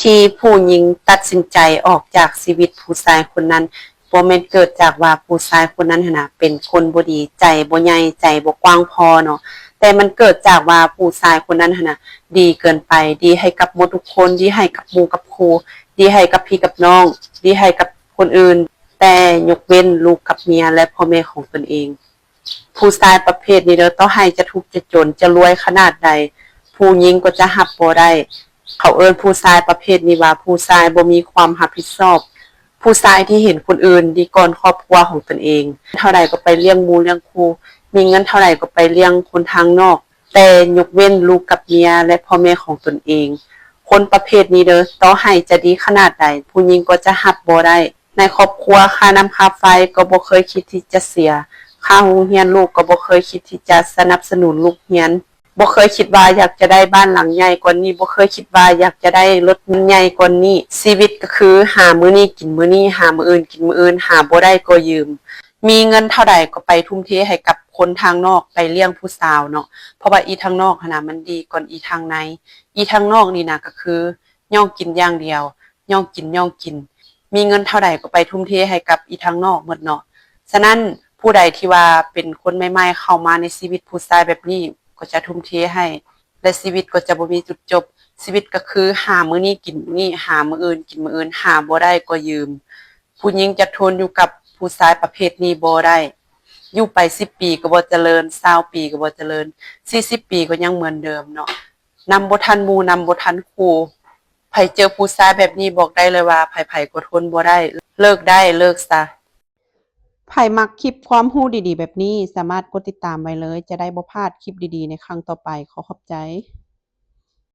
ທີ່ຜູ້ຍິງຕັດສິນໃຈອອກຈາກຊີວິດຜູ້ຊາຍຄົນນັ້ນ ບໍ່ແມ່ນເກີດຈາກວ່າຜູ້ຊາຍຄົນນັ້ນຫັ້ນນະ ເປັນຄົນບໍ່ດີ, ໃຈບໍ່ໃຫຍ່, ໃຈບໍ່ກວ້າງພໍເນາະ, ແຕ່ມັນເກີດຈາກວ່າຜູ້ຊາຍຄົນນັ້ນຫັ້ນນະ ດີເກີນໄປ, ດີໃຫ້ກັບໝົດທຸກຄົນ, ດີໃຫ້ກັບໝູ່ກັບຄູ່, ດີໃຫ້ກັບພີ່ກັບນ້ອງ, ດີໃຫ້ກັບຄົນອື່ນ, ແຕ່ຍົກເວັ້ນລູກກັບເມຍ ແລະ ພໍ່ແມ່ຂອງຕົນເອງ. ຜູ້ຊາຍປະເພດນີ້ເດີ ຕໍ່ໃຫ້ຈະທຸກຈະຈົນ ຈະລວຍຂະໜາດໃດ ຜູ້ຍິງກໍຈະຮັບບໍ່ໄດ້. ເຂົາເອີ້ນຜູ້ຊາຍປະເພດນີ້ວ່າ ຜູ້ຊາຍບໍ່ມີຄວາມຮັບຜິດຊອບ, ຜູ້ຊາຍທີ່ເຫັນຄົນອື່ນດີກ່ອນຄອບຄົວຂອງຕົນເອງ. ເທົ່າໃດກໍໄປລ້ຽງໝູ່ລ້ຽງຄູ່, ມີເງິນເທົ່າໃດກໍໄປລ້ຽງຄົນທາງນອກ, ແຕ່ຍົກເວັ້ນລູກກັບເມຍ ແລະ ພໍ່ແມ່ຂອງຕົນເອງ. ຄົນປະເພດນີ້ເດີ ຕໍ່ໃຫ້ຈະດີຂະໜາດໃດ ຜູ້ຍິງກໍຈະຮັບບໍ່ໄດ້. ໃນຄອບຄົວ ຄ່ານ້ຳຄ່າໄຟກໍບໍ່ເຄີຍຄິດທີ່ຈະເສຍ, ຄ່າໂຮງຮຽນລູກກໍບໍ່ເຄີຍຄິດທີ່ຈະສະໜັບສະໜູນລູກຮຽນ, ບໍ່ເຄີຍຄິດວ່າຢາກຈະໄດ້ບ້ານຫຼັງໃຫຍ່ກວ່ານີ້, ບໍ່ເຄີຍຄິດວ່າຢາກຈະໄດ້ລົດໃຫຍ່ກວ່ານີ້. ຊີວິດກໍຄືຫາມື້ນີ້ກິນມື້ນີ້, ຫາມື້ອື່ນກິນມື້ອື່ນ, ຫາບໍ່ໄດ້ກໍຢືມ. ມີເງິນເທົ່າໃດກໍໄປທຸ່ມເທໃຫ້ກັບຄົນທາງນອກ, ໄປລ້ຽງຜູ້ສາວເນາະ, ເພາະວ່າອີທາງນອກຫັ້ນນະ ມັນດີກ່ອນອີທາງໃນ. ອີທາງນອກນີ້ນະ ກໍຄື ຍ່ອງກິນຢ່າງດຽວ, ຍ່ອງກິນ, ຍ່ອງກິນ. ມີເງິນເທົ່າໃດກໍໄປທຸ່ມເທໃຫ້ກັບອີທາງນອກໝົດເນາະ. ສະນັ້ນ ຜູ້ໃດທີ່ວ່າເປັນຄົນໃໝ່ໆເຂົ້າມາໃນຊີວິດຜູ້ຊາຍແບບນີ້ ກໍຈະທຸ່ມເທໃຫ້ ແລະ ຊີວິດກໍຈະບໍ່ມີຈຸດຈົບ. ຊີວິດກໍຄືຫາມື້ນີ້ກິນມື້ນີ້, ຫາມື້ອື່ນກິນມື້ອື່ນ, ຫາບໍ່ໄດ້ກໍຢືມ. ຜູ້ຍິງຈະທົນຢູ່ກັບຜູ້ຊາຍປະເພດນີ້ບໍ່ໄດ້. ຢູ່ໄປສິບປີກໍບໍ່ຈະເລີນ, ຊາວປີກໍບໍ່ຈະເລີນ, ສີ່ສິບປີກໍຍັງເໝືອນເດີມເນາະ. ນຳບໍ່ທັນໝູ່, ນຳບໍ່ທັນຄູ່. ໃຜເຈີຜູ້ຊາຍແບບນີ້ບອກໄດ້ເລີຍວ່າໃຜໆກໍທົນບໍ່ໄດ້. ເລີກໄດ້ເລີກຊະ. ໃຜມັກຄລິບຄວາມຮູ້ດີໆແບບນີ້ ສາມາດກົດຕິດຕາມໄວ້ເລີຍ ຈະໄດ້ບໍ່ພາດຄລິບດີໆໃນຄັ້ງຕໍ່ໄປ. ຂໍຂອບໃຈ.